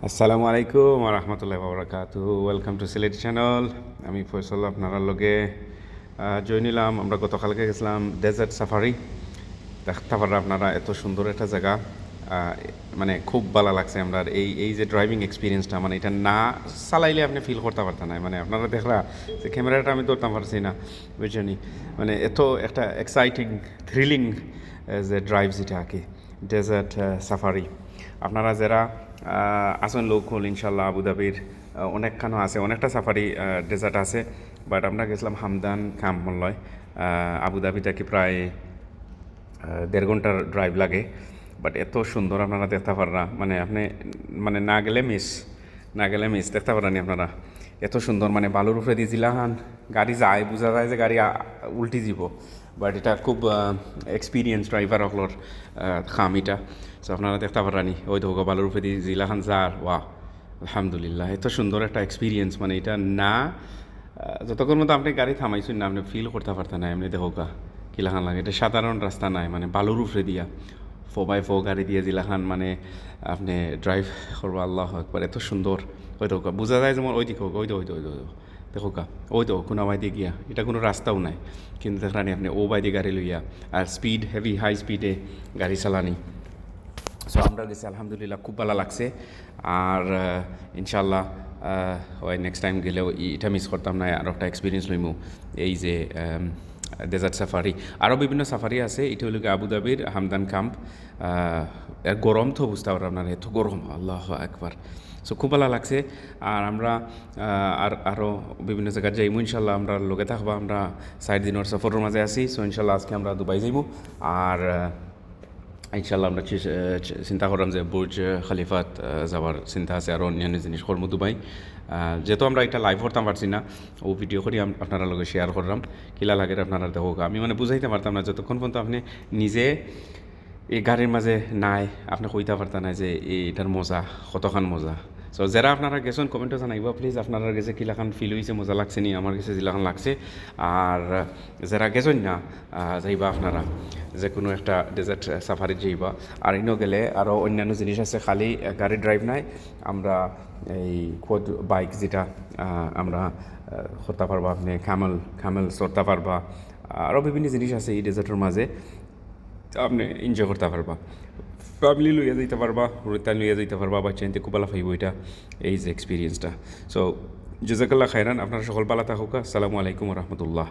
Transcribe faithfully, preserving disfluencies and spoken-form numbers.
আসসালামু আলাইকুম ওয়া রাহমাতুল্লাহি ওয়া বারাকাতুহু। Welcome to Sylheti Channel। আমি ফয়সল আপনারার লগে, আহ, জয়েন হইলাম। আমরা গতকালকে গেছিলাম ডেজার্ট সাফারি। দেখতা পাররা আপনারা এত সুন্দর একটা জাগা, আহ, মানে খুব ভালা লাগছে আমরার। এই, এই যে ড্রাইভিং এক্সপিরিয়েন্সটা, মানে এটা না চালাইলে আপনে ফিল করতা পারতা নায়। মানে আপনারা দেখরা যে ক্যামেরাটা আমি ধরতাম পারছি না, বুঝছনি? মানে এত একটা এক্সাইটিং, থ্রিলিং, আহ, যে ড্রাইভ যেটা আর কি। ডেজার্ট, আহ, সাফারি। আপনারা যেরা, আহ, আছইন লোকাল, ইনশাল্লাহ আবুধাবির, আহ, অনেকখানো আছে, অনেকটা সাফারি, আহ, ডেজার্ট আছে। But আমরা গেছিলাম হামদান ক্যাম্প মনে হয়, আহ, আবুধাবি থাকি প্রায়, আহ, দেড় ঘন্টার ড্রাইভ লাগে। But এত সুন্দর আপনারা দেখতা পাররা, মানে আপনে, মানে না গেলে মিস, না গেলে মিস। দেখতা পাররা নি আপনারা, এত সুন্দর, মানে বালুর উপরেদি জিলাখান গাড়ি যায়, বুঝা যায় যে গাড়ি আ-, উল্টি যিবো। But এটা খুব, আহ, এক্সপিরিয়েন্স ড্রাইভার অকলর, আহ, কাম এটা। So আপনারা দেখতা পাররা নি, ওই দেখো বালুর উপরেদি জিলাখান যার, ওয়াহ, আলহামদুলিল্লাহ। এত সুন্দর একটা এক্সপিরিয়েন্স, মানে এটা না, আহ, যতক্ষণ মতো আপনে গাড়ি থামাইছইন না, আপনে ফিল করতা পারতা নায়। এমনে দেখউক্কা কিলাখান লাগে, এটা সাধারণ রাস্তা নায়, মানে বালুর উপরে দিয়া, ফোর বাই ফোর গাড়ি দিয়া জিলাখান, মানে আপনে ড্রাইভ করবা, আল্লাহু আকবার, এত সুন্দর। ওই দেখউক্কা, বুঝা যায় যেমন ওই দিকে হোক, ওই দেখো, ওই দেখো, ওই দেখো, দেখউক্কা, ওই দেখো, কোনা বায়দি গিয়া, এটা কোনো রাস্তাও নাই, কিন্তু দেখরা নি আপনে ও বায়দি গাড়ি লইয়া, আর স্পিড, হেভি হাই স্পিডে গাড়ি চালানি। So আমরার গেছে আলহামদুলিল্লাহ খুব ভালা লাগছে। আর, আহ, ইনশাল্লাহ, আহ, ওই নেক্সট টাইম গেলেও ই-, এটা মিস করতাম না, আরও একটা এক্সপিরিয়েন্স লইমু। এই যে, আম, ডেজার্ট সাফারি, আরও বিভিন্ন সাফারি আছে। এটা হইল গিয়া আবুধাবির হামদান ক্যাম্প। আহ, এর গরম তো বুঝতা পাররা আপনারা, এত গরম, আল্লাহু আকবার। So খুব ভালা লাগছে। আর আমরা, আহ, আর আরও বিভিন্ন জাগাত যাইমু ইনশাল্লাহ, আমরার লগে থাকবা। আমরা চাইর দিনর সফরর মাঝে আছি। So ইনশাল্লাহ আজকে আমরা দুবাই যাইমু। আর, আহ, ইনশাল্লাহ আমরা চি-, আহ, চি-, চিন্তা করলাম যে বুর্জ খালিফাত, আহ, যাওয়ার চিন্তা আছে, আরও অন্যান্য জিনিস করমু দুবাই। আহ, যেহেতু আমরা এটা লাইভ করতাম পারছি না, ও ভিডিও করি আম-, আপনারার লগে শেয়ার করলাম। কিলা লাগে আপনারা দেখউক্কা, আমি মানে বুঝাইতাম পারতাম না, যতক্ষণ পর্যন্ত আপনে নিজে এই গাড়ির মাঝে নাই, আপনে কইতা পারতা না যে এই, এটার মজা, কতখান মজা। So যেরা আপনারা গেছইন কমেন্টো জানাইবা প্লিজ, আপনারার গেছে কিলাখান ফিল হইছে, মজা লাগছে নি, আমার গেছে জিলাখান লাগছে। আর যেরা গেছইন না, আহ, যাইবা আপনারা যে কোনো একটা ডেজার্ট সাফারিত যাইবা। আর ইনো গেলে আরও অন্যান্য জিনিস আছে, খালি, আহ, গাড়ি ড্রাইভ নাই, আমরা এই কোয়াড বাইক যেটা, আহ, আমরা, আহ, করতা পারবা, আপনে ক্যামেল, ক্যামেল চড়তা পারবা, আরও বিভিন্ন জিনিস আছে এই ডেজার্টর মাঝে। আপনে এনজয় করতা পারবা, ফ্যামিলি লইয়া যাইতা পারবা, হুরুতাইন লইয়া যাইতা পারবা, বাচ্চাইন্তে খুব ভালা পাইবো এটা, এই যে এক্সপিরিয়েন্সটা। So জাজাকাল্লাহ খাইরান, আপনারা সকল ভালা থাকউক্কা। আসসালামু আলাইকুম ওয়া রাহমাতুল্লাহ।